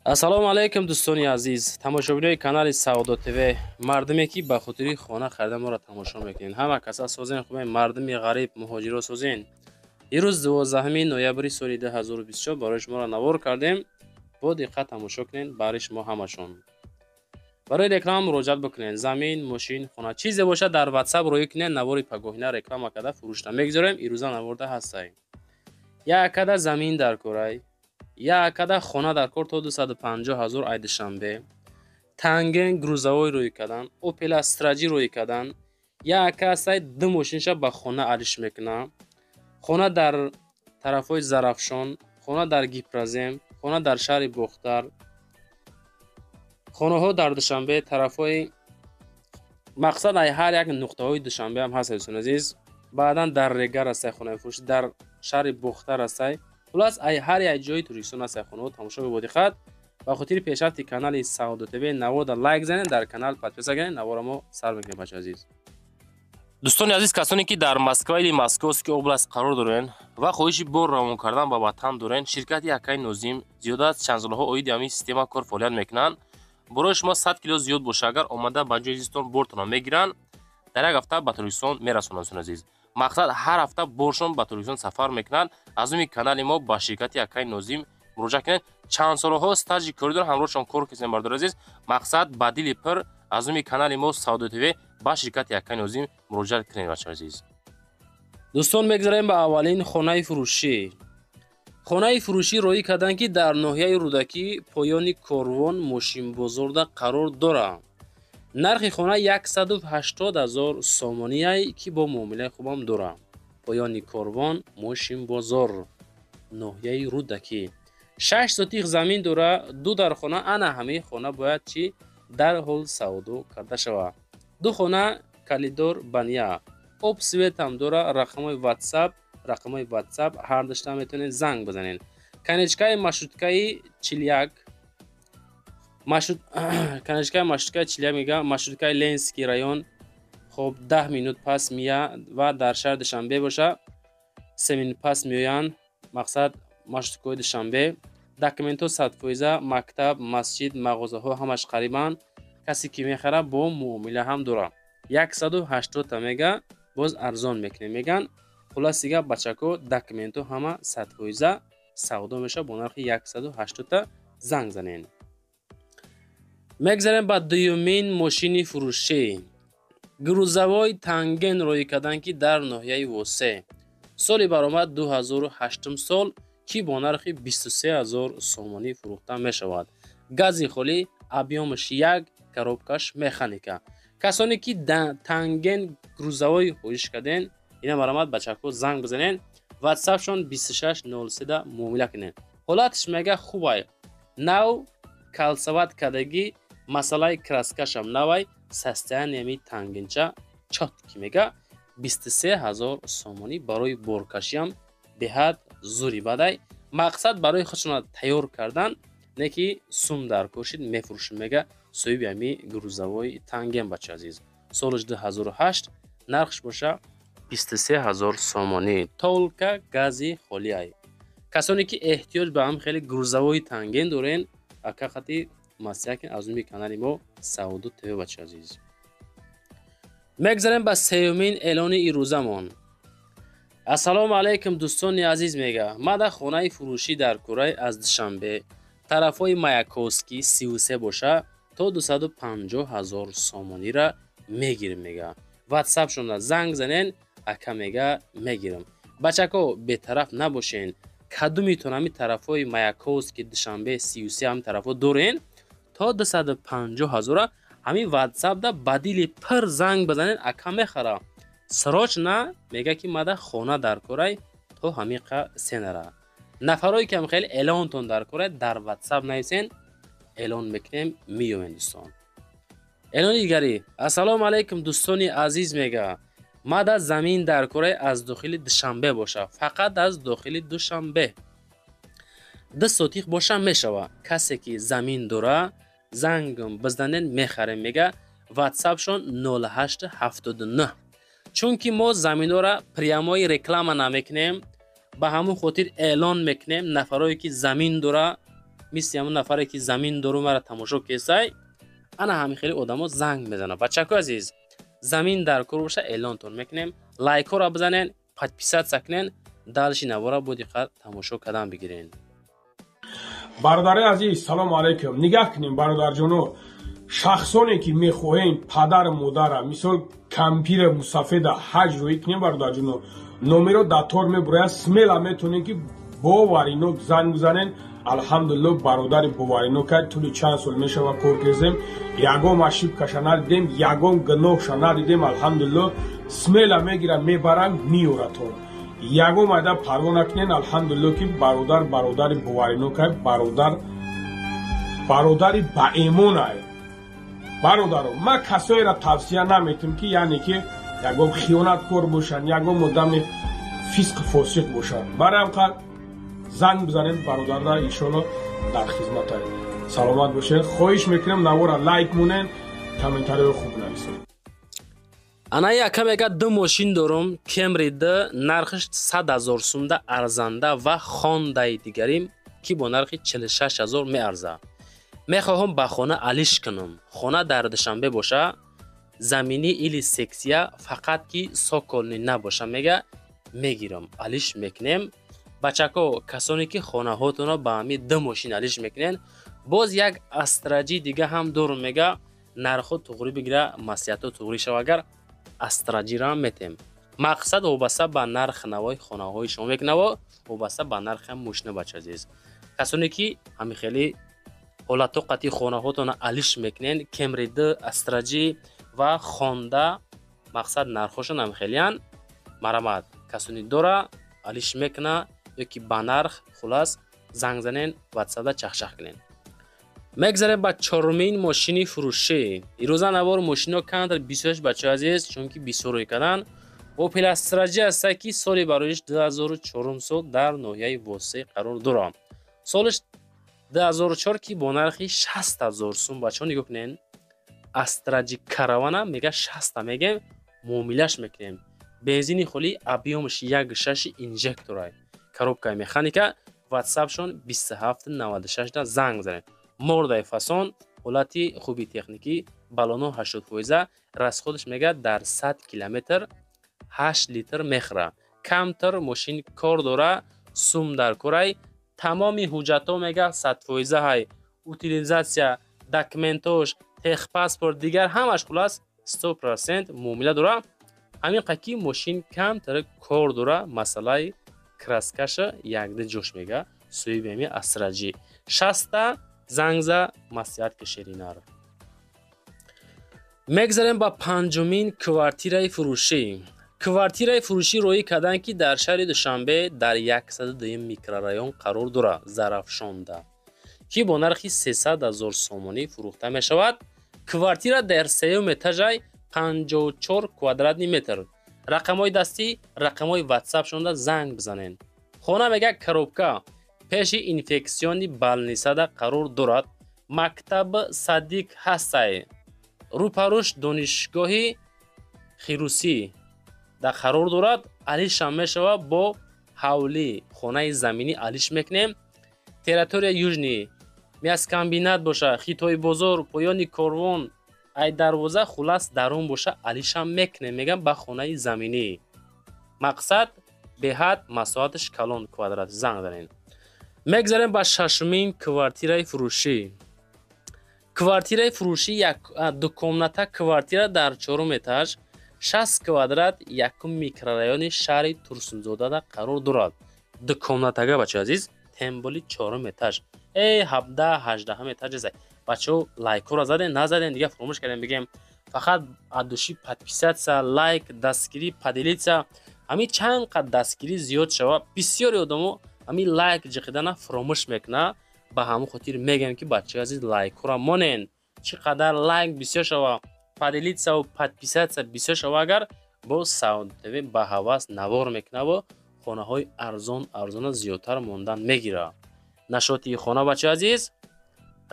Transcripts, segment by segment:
Ассалому алайкум, дӯстони азиз, тамошобинои канали Савдо ТВ, мардуме ки ба хотири хона харида моро тамошо мекунед. Ҳама каса созен, хубен, мардуми ғариб, муҳоҷиро созен. Ирӯз 12 ноябри соли 2024 барои шуморо навор кардем. Бо диққат тамошо кунед, барои шумо ҳамашон. Барои реклама муроҷиат бикунед. Замин, мошин, хона, чизе бошад, дар WhatsApp рӯй кунед, навори пагоҳина реклама карда фурӯшта мегузорем. Ирӯза наворда ҳастай. Як када замин дар корай, як када хона дар кор, то 250 ҳазор ай Душанбе. Танген грузовой рӯй кардан, Опел Астраҷи рӯй кардан. Як ҳастай, ду мошинша ба хона алиш мекунам. Хона дар тарафҳои Зарафшон, хона дар Гипрозем, хона дар шаҳри Бохтар, хонаҳо дар Душанбе, тарафҳои мақсад ай ҳар як нуқтаҳои Душанбе ҳам ҳаст, дӯстони азиз. Баъдан дар Регар ҳастай хонаи фурӯшӣ, дар шаҳри Бохтар ҳастай. Хулас, ай ҳар як ҷои Тоҷикистон ҳастай хонаҳо. Тамошо бо диққат. Ба хотири пешрафти канали Савдо ТВ наворда лайк занед, дар канал подписка кунед. Навора мо сар мекунем, бача азиз. Дӯстони азиз, касоне ки дар Москва или Московский область қарор дорен ва хоҳиши бор равон кардан ба ватан дорен, ширкати акаи Нозим зиёда аз чанд солҳо оиди ҳамин система кор фаъолият мекунанд. Борои шумо 100 кило зиёд боша, агар омада ба ҷои зистон бортонро мегиранд, дар як ҳафта ба Тоҷикистон мерасонанд. Дӯстони азиз, мақсад, ҳар ҳафта боршон ба Тоҷикистон сафар мекунанд. Аз номи канали мо ба ширкати акаи Нозим муроҷиат кунед. Чанд солҳо стажи корӣ доранд, ҳамроҳшон кор кардем. Бардори азиз, мақсад, ба дили пир аз номи канали мо Савдо ТВ ба ширкати акаи Нозим муроҷиат кунед, бачаҳои азиз. Дӯстон, мегзарем ба аввалин хонаи фурӯшӣ. Хонаи фурӯшӣ роӣ карданд, ки дар ноҳияи Рӯдакӣ, поёни корвон, мошинбозорда қарор дорад. Нархи хона 180 ҳазор сомонияй, ки бо муомилаи хубам дорад. Поёни корвон, мошинбозор, ноҳияи Рӯдакӣ, 6 сотих замин дора, ду дар хона. Ана ҳамаи хона бояд чӣ дарҳол савдо карда шавад. Ду хона, коридор, баня, об, свет ҳам дора. Рақамҳои WhatsApp ҳар дашта метавонед занг бизанед. Конечкаи маршруткаи 41, конечкаи маршруткаи 41 мега, маршруткаи Ленинский район. Хоб, 10 минут пас мия ва дар шаҳри Душанбе боша, 3 минут пас меоянд. Мақсад, маршруткаҳои Душанбе. Документҳо 100%, мактаб, масҷид, мағозаҳо ҳамаш қарибанд. Касе ки мехарад, бо муомила ҳам дорад. 180-та мега, боз арзон мекунем, меган. Хулоси гап, бачако, документҳо ҳама 100%, савдо мешавад бо нархи 180-та. Занг занед. Мегзарем ба дуюмин мошини фурӯшӣ. Грузовой Танген роӣ карданд, ки дар ноҳияи Восе, соли баромад 2008 сол, ки бо нархи 23 ҳазор сомонӣ фурӯхта мешавад. Гази холӣ, объёмаш як, коробкаш механика. Касоне ки Танген грузовой хоҳиш карден, ина марамад, бачако, занг бизанед. Ватсапшон 2603 муомила кунед. Ҳолаташ мега хубай, нав калсават кардагӣ, масъалаи краскашам навай, состояниями Тангенча чёткий. Мега, 23 ҳазор сомонӣ барои боркашиам беҳад зури бадай. Мақсад, барои худшона тайёр кардан не, ки сум дар кошид, мефурӯшем, мега соҳиби ҳами грузовой Танген. Бача азиз, солаш 2008, нархш боша 23 ҳазор сомонӣ, только гази холиай. Касоне ки эҳтиёҷ ба ҳам хеле грузовой Танген дорен, ака хати маслиҳат кунед аз номи канали мо Савдо ТВ. Бача азиз, мегзарем ба сеюмин эълони ирӯзамон. Ассалому алайкум, дӯстони азиз, мега, мада хонаи фурӯшӣ дар кӯрай аз Душанбе, тарафҳои Маяковский 33 боша, то 250 ҳазор сомонира мегирем, мега. Ватсапшонда занг занен, ака мега, мегирам. Бачако, бетараф набошен. Кадумитон ҳами тарафҳои Маяковский, Душанбе 33, ҳами тарафҳо дорен, то 250 ҳазора ҳамин ватсапда ба дили пир занг бизанед, ака мехара срочно. Мега, ки мада хона дар корай то ҳамиқа сенара. Нафарое ки ҳам хеле эълонтон дар корай, дар ватсап нависен, эълон мекунем, меёвем. Дӯстон, эълони дигарӣ. Ассалому алайкум, дӯстони азиз, мега, мада замин дар корай аз дохили Душанбе боша, фақат аз дохили Душанбе, 2 сотих боша мешава. Касе ки замин дора, зангм бизанед, мехарем, мега. Ватсапшон 0879. Чунки мо заминҳоро прямой реклама намекунем, ба ҳамон хотир эълон мекунем. Нафарое ки замин дора. Мисли ҳамон нафаре ки замин дору мара тамошо кесай, ана ҳамин хели одамо занг мезанад. Бачако азиз, замин дар кор боша, эълонтон мекунем. Лайкҳоро бизанен, подписаться кунен, дальше навора бо диққат тамошо кардан бигирен. Бародари азиз, салому алайкум. Нигаҳ кунем, бародарҷоно, шахсоне ки мехоҳем падару модара, мисол, кампира мусафеда ҳаҷ рӯӣ кунем, бародарҷоно, номеро дар тор мебурояд. Смело метавонем ки боварино занг бизанен. Алҳамдулилло, бародари боварино кард. Тӯли чанд сол мешава кор кардем, ягон ошибкаша надидем, ягон гуноҳша надидем. Алҳамдулилло, смело мегира, мебарам, меоратон. Ягон майда парво накунен. Алҳамдулилло, ки бародар бародари боварино кард, бародар бародари баэмонай. Бародаро, ман касоеро тавсия наметам, ки яъне ки ягон хиёнаткор бошанд, ягон одами фисқ фосиқ бошанд. Барои ҳамқад занг бизанед бародарра, иншолло дар хизматай. Саломат бошед. Хоҳиш мекунем, навора лайк монен, комментариҳои хуб нависед. Ана яка мега: ду мошин дорум, Кемри д, нархиш 100 000 сумда арзанда ва Хондаи дигарим, ки бо нархи 46 000 меарза. Мехоҳам ба хона алиш кунам. Хона дар Душанбе боша, заминӣ или сексия, фақат ки цокольный набоша. Мега, мегирам, алиш мекунем. Бачако, касоне ки хонаҳотонро ба ҳами ду мошин алиш мекунен, боз як Астра Ҷи дига ҳам дорум. Мега, нархҳо туғрӣ бигира, маслиҳатҳо туғрӣ шава, агар Астра Ҷира метем. Мақсад вобаста ба нарх навои хонаҳои шумо мекунаво, вобаста ба нархи мошина. Бача азиз, касоне ки ҳами хеле ҳолатҳо қатъи хонаҳотонро алиш мекунен, Кемри д, Астра Ҷи ва Хонда, мақсад нархҳошон ҳамхелиян. Марамат, касони дора алиш мекуна ё ки ба нарх, хулас, занг занен, ватсапда чахчах кунен. Мегзарем ба чорумин мошини фурӯшӣ. Ирӯза навор мошино камтар бисёрш, бачаҳои азиз, чунки бисёр рӯй кардан. Опел Астра Ҷи ҳаста, ки соли бароиш 2004 сол, дар ноҳияи Восеъ қарор дорад. Солиш 2004, ки бо нархи 60 000 сум. Бачаҳо, нигоҳ кунен, Астра Ҷи Каравана. Мега, 60 мегем, муомилаш мекунем. Бензини холӣ, объёмаш 1,6, инжекторай, коробкаи механика. Ватсапшон 2796 занг занед. Мордаи фасон, ҳолати хуби техникӣ, баллоно 80%. Расходаш, мега, дар 100 километр 8 литр мехӯра. Камтар мошин кор дора, сум дар корай. Тамоми ҳуҷҷатҳо, мега, 100% ҳай, утилизация, документош, техпаспорт, дигар ҳамаш, хулас, 100% муомила дора. Ҳамин қаки мошин камтар кор дора, масъалаи краскаша якда ҷош. Мега, соҳиби Астра Ҷи 60-та зангза, маслиҳат ки шеринар. Мегзарем ба панҷумин квартираи фурӯшӣ. Квартираи фурӯшӣ роҳӣ карданд, ки дар шаҳри Душанбе, дар 102 микрорайон қарор дорад, Зарафшонда, ки бо нархи 300 000 сомонӣ фурӯхта мешавад. Квартира дар сеюм этажай, 54 квадратный метр. Рақамҳои дастӣ, рақамҳои ватсапшонда занг бизанед. Хона, мега, коробка, пеши инфекционный больницада қарор дорад. Мактаб, садик ҳастай, рӯпарӯш донишгоҳи хирусӣ дар қарор дорад. Алишам мешавад бо ҳавлӣ, хонаи заминӣ алиш мекунем. Территория Южный мясокомбинат боша, Хитои бозор, поёни корвон, ай дарвоза, хулас, дарун боша, алишам мекунем. Мегам, ба хонаи заминӣ, мақсад, беҳад масоҳаташ калон, квадрат. Занг занед. Мегзарем ба шашумин квартираи фурӯшӣ. Квартираи фурӯшӣ як дукомната квартира дар чорум этаж, 60 квадрат, якум микрорайони шаҳри Турсунзодада қарор дорад. Дукомнатага, бачаи азиз, тем более чорум этаж, 17, 18-ҳам этаж. Бачаҳо, лайкҳоро задем, назадем, дига фуромӯш кардем бигем. Фақат от души подписаться, лайк, дастгирӣ, поделиться. Ҳамин чанд қад дастгирӣ зиёд шава. Бисёри одамо ҳамин лайк ҷиқидана фуромӯш мекунад. Ба ҳамон хотир мегӯем, ки бачаи азиз, лайкҳоро монен. Чӣ қадар лайк бисёр шава, поделиться-ву подписаться бисёр шава, агар боз Сауд ТВ ба ҳавас навор мекунаву хонаҳои арзон арзона зиёдтар мондан мегирад. Нашоти хона, бачаи азиз,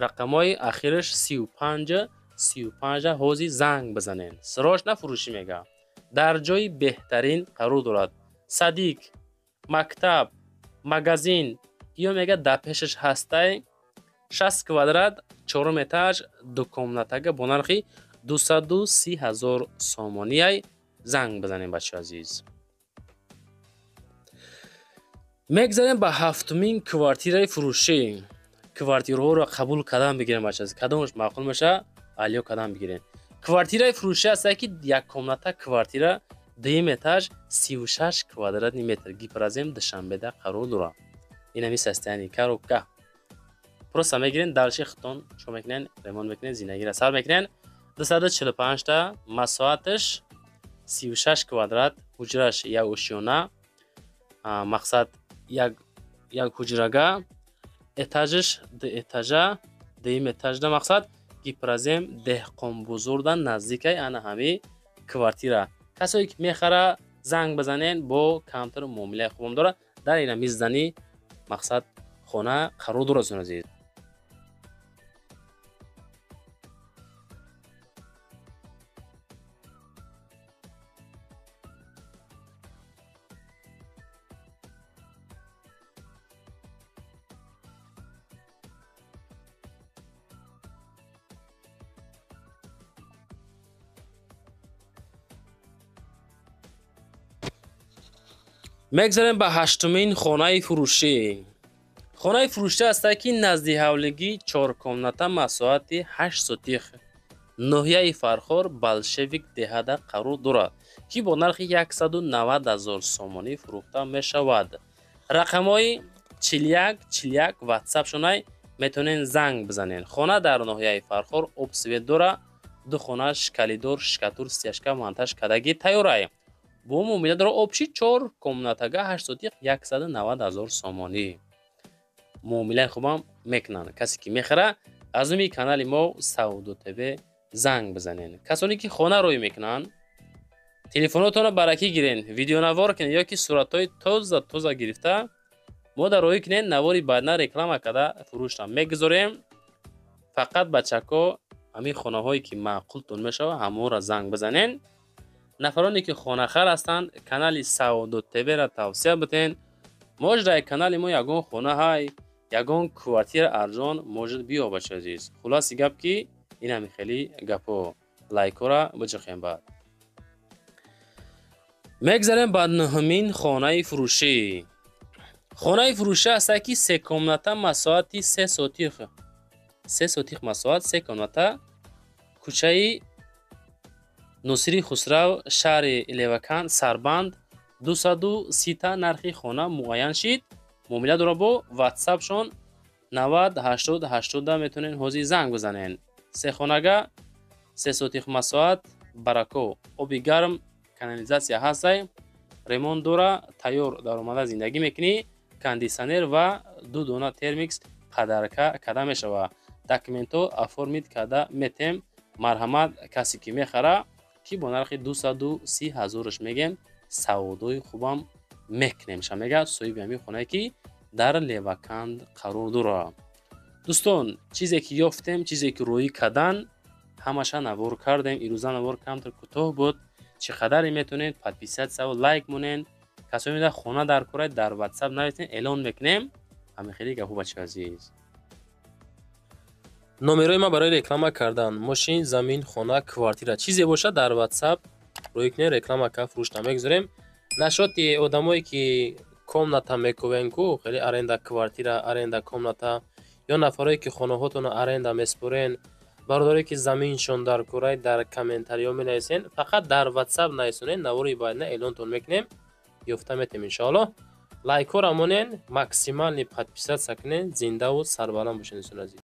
рақамҳои ахираш 35 35, ҳозир занг бизанед. Срочно фурӯшӣ, мега, дар ҷои беҳтарин қарор дорад. Садик, мактаб, магазин ё, мега, дар пешаш ҳастай. 60 квадрат, чорум этаж, ду комнатага бо нархи 230 ҳазор сомонияй. Занг бизанем, бачаи азиз. Мегзарем ба ҳафтумин квартираи фурӯшӣ. Квартираҳоро қабул кардан бигирем, бача азиз. Кадомаш маъқул меша, алё кардан бигирем. Квартираи фурӯшӣ аст, ки як комната квартира, дуюм этаж, 36 квадратный метр, гипрозем Душанбеда қарор дорад. Инами состояние коробка. Просто мегирен, дальше хитон чо мекунен, ремонт мекунен, зиндагиро сар мекунен. 245 та, масоҳаташ 36 квадрат, ҳуҷраш як ошёна, мақсад як ҳуҷрага, этажаш ду этажа, дуюм этажда мақсад гипрозем Деҳқонбузурда наздикай ана ҳами квартира. Касое ки мехара, занг бизанен, бо камтар муомилаи хубам дорад. Дар ина миздани мақсад хона қарор дорад, азиз. Мегзарем ба ҳаштумин хонаи фурӯшӣ. Хонаи фурӯшӣ аст, ки назди ҳавлигӣ, чор комната, масоҳати 8 сотих, ноҳияи Фархор, Болшевик деҳада қарор дорад, ки бо нархи 190 ҳазор сомонӣ фурӯхта мешавад. Рақамҳои 41 41 ватсапшонай, метавонен занг бизанен. Хона дар ноҳияи Фархор, об свет дора, ду хонаш калидор, шкатур, стяжка монтаж кардагӣ тайёрай. Бо муомила дора общий 4 комнатага 8 сотих 190 ҳазор сомонӣ. Муомилаи хубам мекунанд. Касе ки мехара, аз номи канали мо Савдо ТВ занг бизанен. Касоне ки хона рӯй мекунанд, телефонотонро баракӣ гирен, видеонавор кунед ё ки суратҳои тоза тоза гирифта мо дар рӯй кунед, навори баъдна реклама карда фурӯшта мегузорем. Фақат бачако ҳамин хонаҳое ки маъқултон мешавад, ҳамонро занг бизанен. Нафароне ки хонахар ҳастанд, канали Савдо ТВ-ра тавсия битен. Может, дар канали мо ягон хона ҳай, ягон квартира арзон может биёбад, азиз. Хулоси гап ки инами хеле гапо. Лайкҳоро биҷиқем. Баъд мегзарем ба нуҳумин хонаи фурӯшӣ. Хонаи фурӯшӣ аст, ки се комната, масоҳати 3 сотих, 3 сотих масоҳат, се комната, кӯчаи Носири Хусрав, шаҳри Леваканд, Сарбанд, 230 та нархи хона муайян шид. Муомила дора бо ватсапшон 90 80 80 метавонен ҳозир занг бизанен. Се хонага, 3 сотих масоҳат, барако, оби гарм, канализатсия ҳастай, ремонт дора, тайёр даромада зиндагӣ мекунӣ, кондитсионер ва ду дона термикс падарка карда мешавад. Документҳо оформить карда метем. Марҳамат, касе ки мехара, ки бо нархи 230 ҳазораш мегем, савдои хубам мекунем. Ша мега соҳиби ҳамин хонае ки дар Леваканд қарор дорад. Дӯстон, чизе ки ёфтем, чизе ки рӯӣ кардан, ҳамаша навор кардем. Ирӯза навор камтар кӯтоҳ буд. Чӣ қадаре метавонед подписаться ва лайк монед. Касоне дар хона дар кора дар WhatsApp нависен, эълон мекунем. Ҳамин хеле гапҳо, бачаи азиз. Номерои ма барои реклама кардан, мошин, замин, хона, квартира, чизе бошад, дар WhatsApp рӯй кунед, реклама кард, фурӯш намегузорем. Нашоти одамое ки комната мекувен ку, хеле аренда квартира, аренда комната, ё нафарое ки хонаҳотонро аренда меспорен, бародарое ки заминшон дар курай, дар комментариё менависен, фақат дар WhatsApp нависонен, навори баъдна эълонтон мекунем, ёфта метем иншоаллоҳ. Лайкҳоро монен, максимальный подписаться кунен, зиндаву сарбаланд бошед, дӯстони азиз.